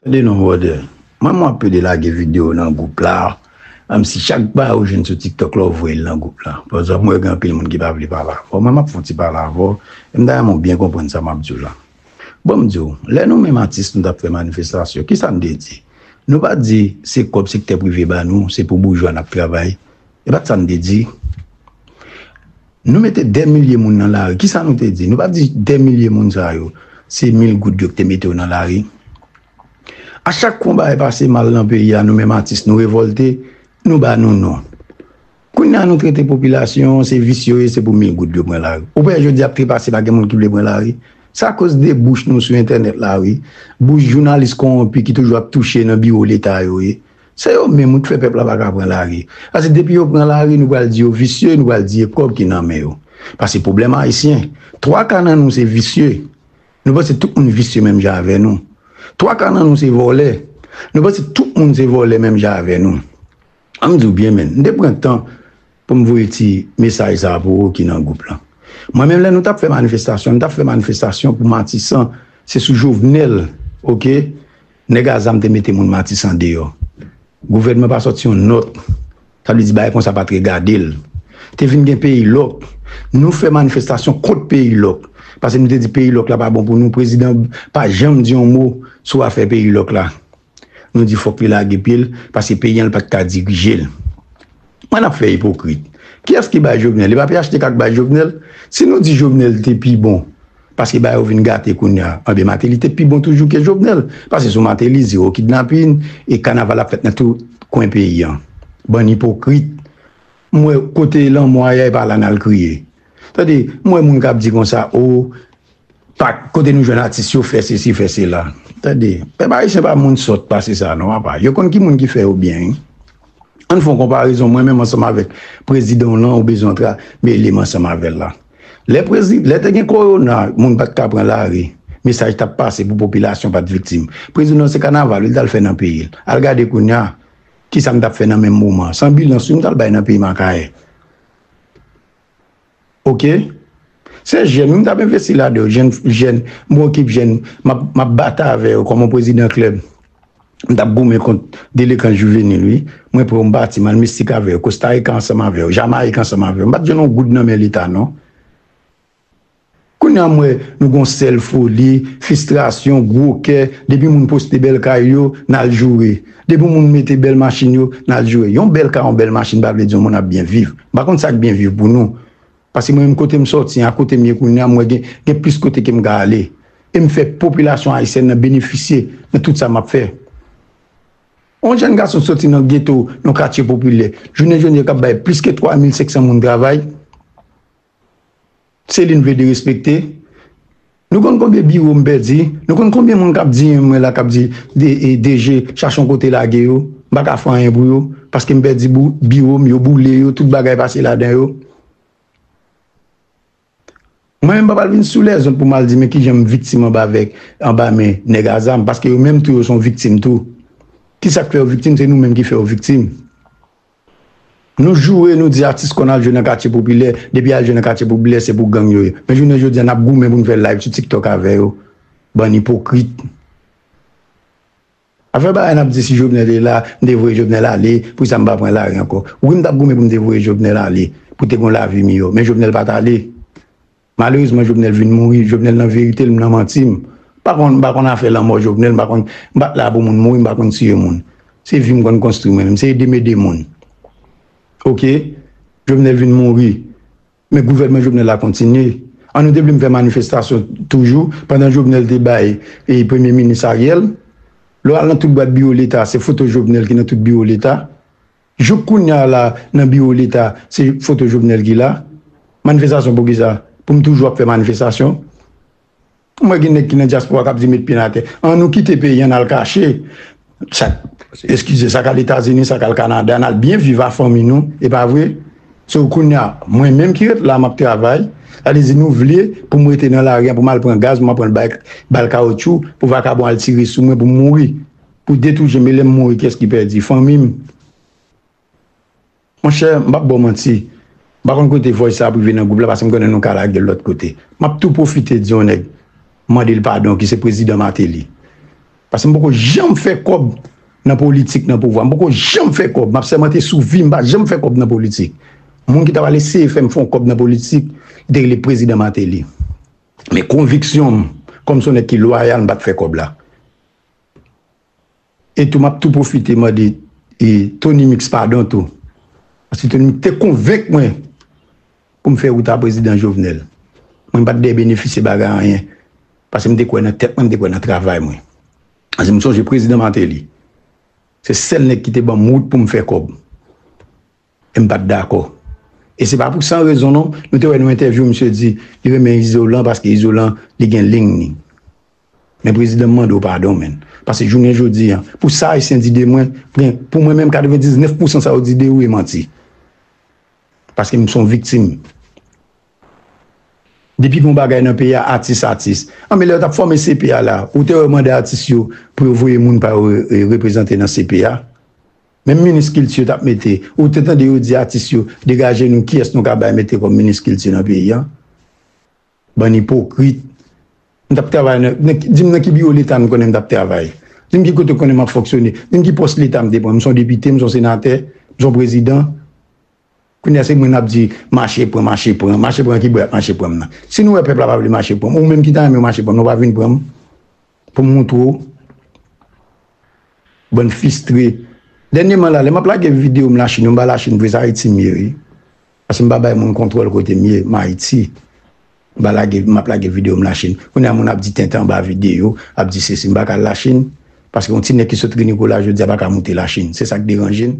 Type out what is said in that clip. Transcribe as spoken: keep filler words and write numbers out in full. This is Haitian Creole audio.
Tande non, brother. Mwen, mwen ap pede lage videyo nan gwoup la. Menm si chak bagay ou jwenn sou TikTok la, ou voye l nan gwoup la. Pa egzanp, mwen gen anpil moun ki pa vle pale avè w. Mwen, m ap fè yon ti pale avè w. E m ta renmen w byen konprann sa m ap di w la. Bon, m di w, lè nou menm atis, nou t ap fè manifestasyon, kisa n te di? Nou pa t di se kòb sektè prive ba nou, se pou boujwa n ap travay. E pa t sa n te di. Nou mete dè milye moun nan lari. Kisa nou te di? Nou pa t di dè milye moun sa yo, se mil goud yo ki te mete yo nan lari. A chak fwa yon bagay pase mal nan peyi a, nou menm atis, nou revòlte, nou ba nou non. Kounye a nou trete popilasyon, se visye yo ye, se pou mil goud yo pran lari. Ou wè jodi a ap trepase, pa gen moun ki vle pran lari. Se akoz de bouch nou sou entènèt la, wi. Bouch jounalis kowonpi ki toujou ap touche nan biwo leta yo, wi. Se yo menm, wi, ki fè pèp la pa ka pran lari. Paske depi yo pran lari, nou pral di yo visye, nou pral di e kòb ki nan men yo. Paske pwoblèm ayisyen, twa ka nan nou se visye. Nou panse tout moun visye menm jan avè nou. Twa ka nan nou se vòlè. Nou panse tout moun se vòlè menm jan avè nou. An m di w byen, men, m te pran tan pou m voye ti mesaj sa a pou ou ki nan gwoup lan. Mwen menm, lè nou t ap fè manifestasyon, nou t ap fè manifestasyon pou Matisan, se sou Jovenel, oke? Nèg a zam te mete moun Matisan deyò. Gouvènman pa sòti yon nòt. Sa vle di bagay konsa pa t regade l. Te vin gen peyi lòk. Nou fè manifestasyon kont peyi lòk. Paske nou te di peyi lòk la pa bon pou nou. Prezidan pa janm di yon mo sou afè peyi lòk la. Nou di fòk li lage pye l, paske peyi an li pa t ka dirije l. Mwen n ap fè ipokrit. Kiyès ki bay Jovenel? E pa P H T K k bay Jovenel? Si nou di Jovenel te pi bon, paske bagay yo vin gate kounye a, anben Martelly te pi bon toujou ke Jovenel. Paske sou Martelly, zewo kidnapin, e kanaval ap fèt nan tout kwen peyi an. Bann ipokrit. M wè kote lanmò a ye, e pa la n al kriye. Tande, m wè moun k ap di konsa, o, pa, kote nou jwenn atis yo fè sesi, fè sela. Tande, pèp ayisyen pa moun sòt pase sa, non, papa. Yo konn ki moun ki fè yo byen, wi. Ann fè yon konparezon, mwen menm ansanm avèk prezidan w lan, ou bezwen tra-, mele m ansanm avè l la. Lè prezi-, lè te gen kowona, moun pa t ka pran lari, mesaj t ap pase pou popilasyon pa t viktim. Prezidan w se kanaval, wi, l t al fè nan peyi l. Al gade kounye a, kisa m t ap fè nan menm moman an? Se anbilans, wi, m t al bay nan peyi m Akayè. Oke? Se jèn, wi, m t ap envesti ladan yo. Jèn, jèn, m okip jèn, m ap, m ap batay avè yo kòm yon prezidan klèb. M t ap goumen kont delenkan jivenil, wi. Mwen pran yon pati, m al mistik avè yo, Kostarikan ansanm avè yo, Jamayik ansanm avè yo. M pa t jwenn yon goud nan men Leta, non. Kounye a, m wè nou gon sèl foli, fistrasyon, gwo kè. Depi moun poste bèl kay yo, n al joure. Depi moun mete bèl machin yo, n al joure. Yon bèl kay, yon bèl machin pa vle di yon moun ap byen viv. M pa konn sa k byen viv pou nou. Paske mwen menm kote m sòti an, a kote m ye kounye a, m wè gen, gen plis kote ke m ka ale. E m fè popilasyon ayisyèn nan benefisye nan tout sa m ap fè. Yon jèn gason sòti nan geto, nan katye popilè, jounen jodi a k ap bay plis ke twa mil senk san moun travay. Se li n vle derespekte. Nou konn konbyen biwo m pèdi? Nou konn konbyen moun k ap di mwen la, k ap di, de, e, D G, chache yon kote lage yo? M pa ka fè anyen pou yo, paske m pèdi bou-, biwo m, yo boule yo, tout bagay pase ladan yo. Mwen menm, m pa pral vin sou lèzòt pou m al di, men kijan m viktim anba avèk, anba men nèg a zam, paske yo menm tou, yo se yon viktim tou. Kisa k fè yo viktim? Se nou menm ki fè yo viktim. Nou joure, nou di atis konn al jwe nan katye popilè, depi al jwe nan katye popilè, se pou gang yo ye. Men jounen jodi a, n ap goumen pou n fè live sou TikTok avè yo. Bann ipokrit. Afè bagay n ap di si Jovenel te la, m te voye Jovenel ale, poukisa m pa pran lari ankò? Wi, m t ap goumen pou m te voye Jovenel ale, pou te gon lavi miyò, men Jovenel pa t ale. Malerezman, Jovenel vin mouri. Jovenel nan verite l, m nan manti m. M pa konn, m pa konn afè lanmò Jovenel, m pa konn, m pa t la pou moun mouri, m pa konn tiye moun. Se vi m konn konstwi mwen menm, se ede m ede moun. Oke? Jovenel vin mouri. Men gouvènman Jovenel la kontinye. An nou te vle m fè manifestasyon toujou, pandan Jovenel te bay, e, premye minis Ariel. Lè w al nan tout bwat biwo Leta, se foto Jovenel ki nan tout biwo Leta. Jouk kounye a la, nan biwo Leta, se foto Jovenel ki la. Manifestasyon pou kisa? Pou m toujou ap fè manifestasyon? M wè gen nèg ki nan dyaspora k ap di met pye n atè. An nou kite peyi an, n al kache. Sa, eskize, sa k al Etazini, sa k al Kanada, n al byen viv a fanmi nou, e pa vre? So, kounye a, mwen menm ki ret la, m ap travay. Sa vle di nou vle pou m rete nan lari a, pou m al pran gaz, pou m al pran bal, bal kawotchou, pou vakabon al tire sou mwen, pou m mouri. Pou detwi je m, e lè m mouri, kiyès ki pèdi? Fanmi m. Monchè, m p ap ba w manti. M pa konn kote voice sa ap rive nan gwoup la, paske m konnen nou ka lage l lòt kote. M ap tou pwofite di yon nèg, mande l padon, ki se prezidan Martelly. Paske m poko janm fè kòb nan politik, nan pouvwa. M poko janm fè kòb. M ap sèmante sou vi m, m pa janm fè kòb nan politik. Moun ki ta pral eseye fè m fè yon kòb nan politik, li te rele prezidan Martelly. Men konviksyon m, kòm se yon nèg ki lwayal, m pa t fè kòb la. E tou, m ap tou pwofite mande e Tony Mix padon tou. Paske Tony Mix te konvenk mwen pou m fè wout a prezidan Jovenel. Mwen, m pa t dèyè benefisye bagay anyen. Paske m te kwè nan tèt mwen, m te kwè nan travay mwen. Paske m sonje prezidan Martelly. Se sèl nèg ki te ban m wout pou m fè kòb. E m pa t dakò. E se pa pou san rezon non, nou te wè nan entèvyou, misye di li renmen Izolan paske Izolan, li gen liy ni. Men prezidan, m mande w padon, menn. Paske jounen jodi a, pou sa Ayisyen di de mwen, gen, pou mwen menm, katrevendiznèf pousan sa yo di de ou e manti. Paske m se yon viktim. Depi gen yon bagay nan peyi a, atis, atis. An, men lè yo t ap fòme C P A la, ou te wè yo mande atis yo pou yo voye moun pa yo re- re- reprezante nan C P A? Menm minis kilti yo t ap mete, ou te tande yo di atis yo, degaje nou, kiyès nou ka bay mete kòm minis kilti nan peyi a? Bann ipokrit. M t ap travay nan, nan, di m nan ki biwo leta nou konnen m t ap travay. Di m ki kote w konnen m ap fonksyone. Di m ki pòs leta m te pran. M se yon depite, m se yon senatè, m se yon prezidan. Kounye a se mwen n ap di, mache pran, mache pran. Mache pran ki bò y ap mache pran m nan? Si nou wè pèp la pa vle mache pran m, ou menm ki ta renmen yo mache pran m, nou pa vin pran m pou m montre w. Bann fistre. Dènyèman la, lè m ap lage videyo m Lachin, m ba Lachin vre, se Ayiti m ye, wi. Paske m pa bay moun kontwòl kote m ye, m Ayiti. M pa lage, m ap lage videyo m Lachin. Kounye a moun ap di tenten anba videyo, ap di sesi, m pa ka al Lachin. Paske yon ti nèg ki sot ri Nikola jodi a pa ka moute Lachin. Se sa k deranje n.